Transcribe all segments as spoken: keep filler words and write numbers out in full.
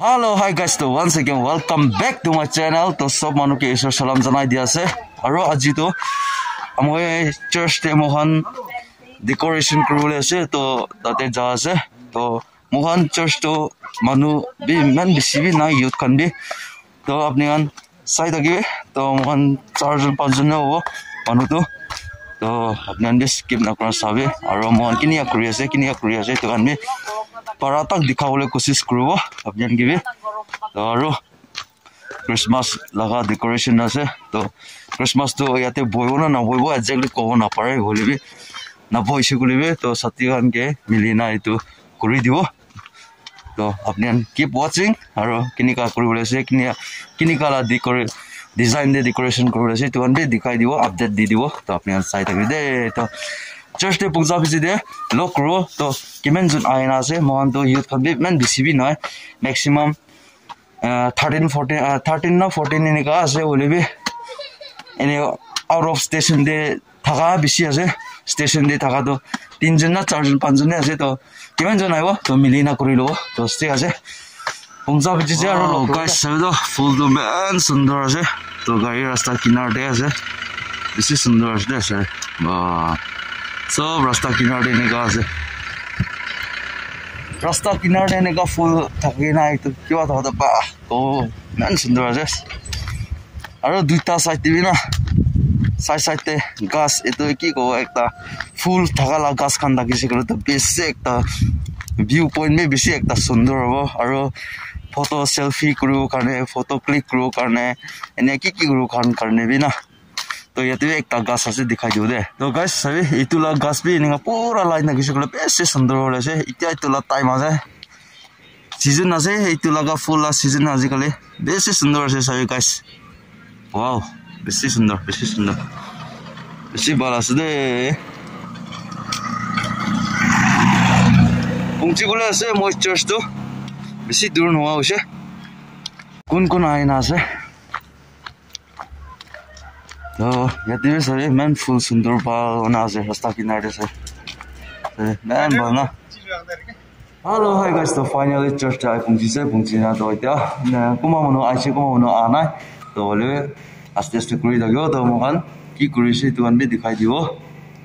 Hello, hi guys, to once again welcome back to my channel. To sob manu ke Isor salam janai di ase. Aro aji to moi church te mohan decoration kuribole ase, to tate ja ase. To mohan church to manu bi iman bishi bi nai, youth khan bi. To apni khan sai thakibi, to mohan char jon panch jon hobo manu tu. To apni khan bi skip na kura sabi, aro mohan kinika kuri ase, kinika kuri ase, to khan bi para tak dikhabole kosis kuribo apni khan ke bi. To aro Christmas laga decoration ase, to Christmas to yate bohibo na nabohibo exactly kobo napare, hoile bi nabohise koile bi to sati khan ke mili na etu kuri dibo. To apni khan keep watching, aro kinika kuribole ase, kinika, kinika la decore-, design de decoration kuribole ase, etu khan bi dikhai dibo, update di dibo. To apni khan sai thakibi de. To church te punja bishi de log kuribo. To kiman jon ahina ase, mohan to youth khan bi iman bishi bi nai, maximum uh, thirteen, fourteen, uh, thirteen na fourteen enika ase, hoile bi ene out of station te thaka bishi ase. Station te thaka to tinjon na charjon panchjon ase, to kiman jon ahibo to mili na kuri lobo. To thik ase, punja bishi ase aro. Wow, log guys, sabi to phul to iman sundor ase. To gari rasta kinar te ase, bishi sundor ase de ase. Wow, sob rasta kinar te enika ase. Rasta kinar te enika phul thaki na etu kiba thaka toh bah, oh, iman sundor ase. Aro duita side te bi na, side side te ghas, etu ki kobo, ekta phul thaka la ghas khan thakise koile toh bishi ekta view point bi bishi ekta sundor hobo. Aro photo selfie kuribo karne, photo click kuribo karne, ene ki ki kuribo khan karne bi na. To yate bi ekta ghas ase, dikhai dibo de. To guys, sabi, etu la ghas bi enika pura line thakise koile bishi sundor hobo ase. Itya etu la time ase, season ase, etu laga phul la season ase kale. Bishi sundor ase, sabi guys. Wow, bishi sundor, bishi sundor, bishi bhal ase de. Pungchi bole ase moi church to, bishi dur nohoa hoise. Kun kun ahina ase? To yate bi sabi, iman phul sundor bhal hoina ase, rasta kinar te ase. Sabi, iman bhal na. Hello, hi guys, to finally church te ahi pungchise, pungchi na to itya, na, kunba manu ahise, kunba manu aha nai. To hoile bi aste aste kuri thakibo, to moikhan ki kuri ase, etu khan bi dikhai dibo.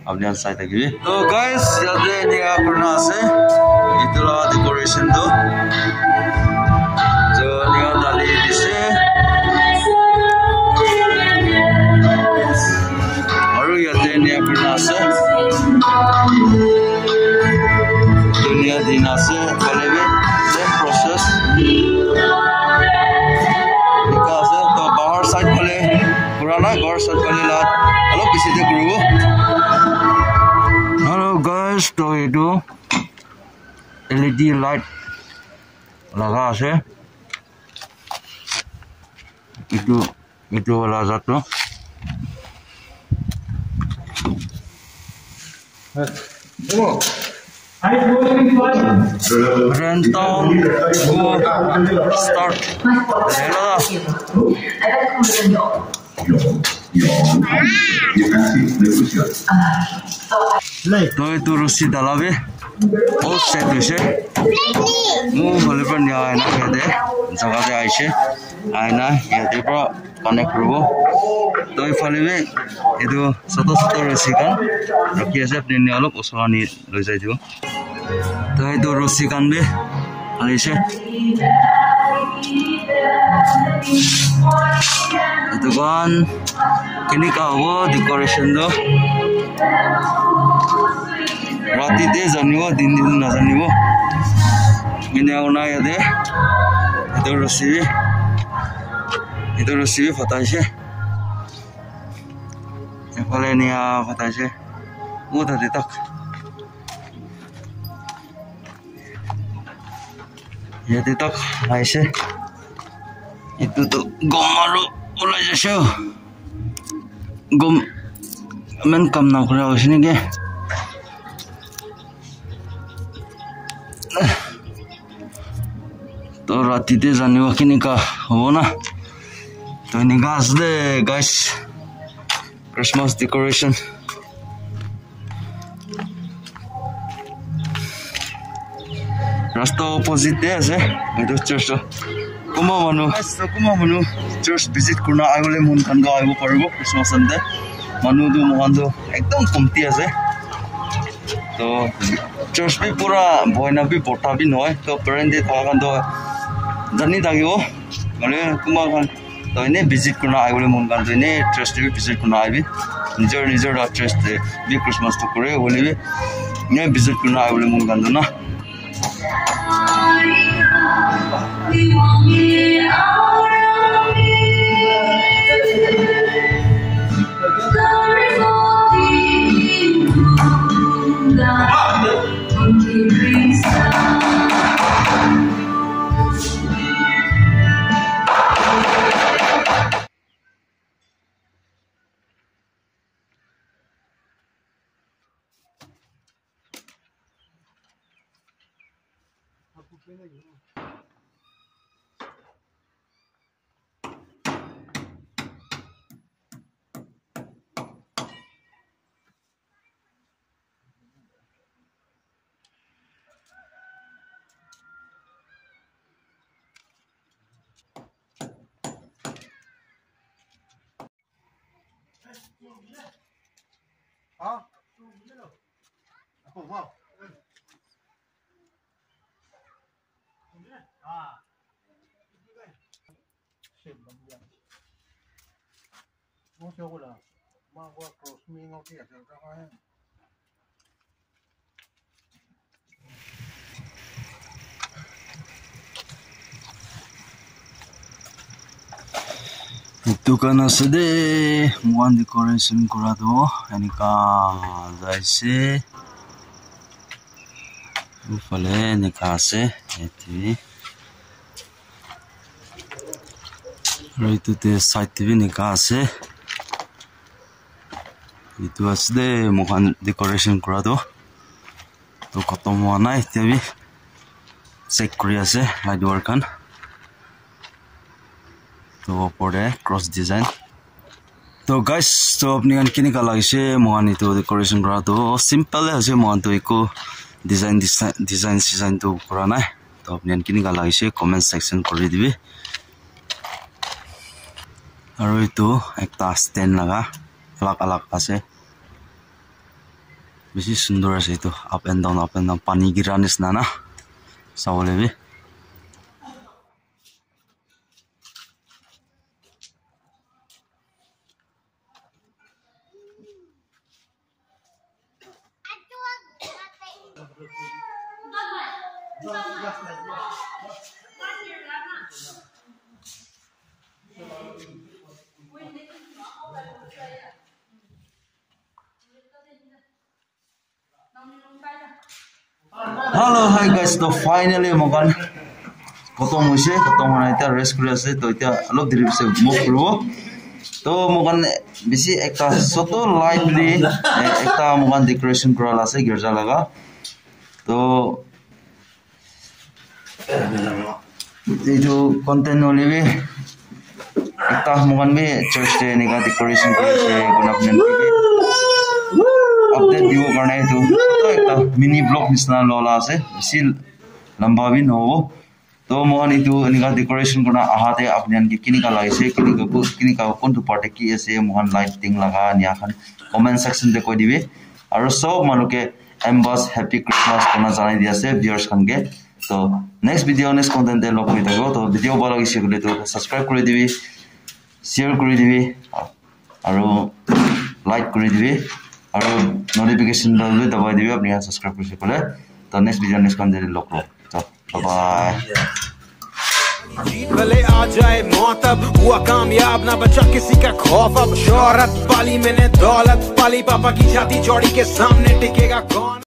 Apni khan sai thakibi. To guys, yate enika kurina ase. Etu la decoration tu. To enika dali dise. Aru yate enika kurina ase. Dunia din ase, hoile bi same process. Enika ase, to bahar side phale purana ghor side phale la olop bishi te kuribo. Hello guys, to etu L E D light laga ase. Etu, etu wala jat tu. Rain town start. Hello. Toi tu rasi dala bi. All set hoise. Mo hoile para nia aina yate jaga te aise. Aina yate para connect kuribo. Toi phale bi etu soto soto rasi khan rakhi ase, apni khan olop osor ani loi jai dibo. Toi etu rosi khan bi halaise. Etu khan kenika hobo decoration tu. Rati te janibo, din te najanibo. Ena hoina yate etu rosi bi, etu rosi bi phataise. Ephale enia phataise. O tate tak. Yate tak aise. Etu tu gom aru ulai jaise. Gom iman kam nakura hoise naki? To rati te janibo kenika hobo na. To enika ase de, guys. Christmas decoration. Rasta opposite te ase etu church tu. Kunba manu, kunba manu church visit kurina ahibole mon khan toh ahibo paribo Christmas time te. Manu tu moikhan tu ekdum komti ase. To church bi pura boina bi bhorta bi nohoi. To parent te thaka khan toh jani thakibo. Mane kunba khan to ene visit kurina ahibole mon khan toh ene church te bi visit kurina ahibi. Nijor nijor la church te bi Christmas toh kure hoile bi ene visit kurina ahibole mon khan toh na. Etu khan ase de, moikhan decoration kura tu enika jai ase. Uphale enika ase, yate. Aru etu te side te bi enika ase. Etu ase de moikhan decoration kura tu. To khatam hua nai, etiya bi check kuri ase light wire khan. To opor te cross design. To guys, to apni khan kenika lagise, moikhan etu decoration kura tu simple ase, moikhan tu eku design, design, design, design tu kura nai. To apni khan kenika lagise comment section kuri dibi. Aru etu ekta stand laga alak alak ase. Bishi sundor ase etu, up and down, up and down, pani gira nishina na sabole bi. Hello, hi guys, to finally moikhan khatam hoise, khatam hona etiya rest kuri ase, to etiya olop deri piche move kuribo. To moikhan bishi ekta soto lightly, eh, ekta moikhan decoration kura la ase girja laga. To etu content hoile bi ekta moikhan bi church te enika decoration kuri ase, koina apni khan bi update dibo karne etu ekta mini vlog nishina lola ase, bishi lamba bi nahobo. To moikhan etu enika decoration kurina aha te apni khan ke kenika lagise, kenika, kenika kuntu part te ki ase, moikhan lighting laga enia khan comment section te koi dibi. Aru sob manu ke advance happy Christmas koina janai di ase viewers khan ke. To next video, next content te log kuri thakibo. To video bhal lagise koile to subscribe kuri dibi, share kuri dibi, aru like kuri dibi, aru notification bell bi dabai dibi, apni khan subscribe kurise koile. To next video, next content te log kuro. To bye bye. जीत भले आ जाए मौत, अब हुआ कामयाब, ना बचा किसी का खौफ। अब शोहरत पाली मैंने, दौलत पाली, पापा की छाती चौड़ी, के सामने टिकेगा कौन?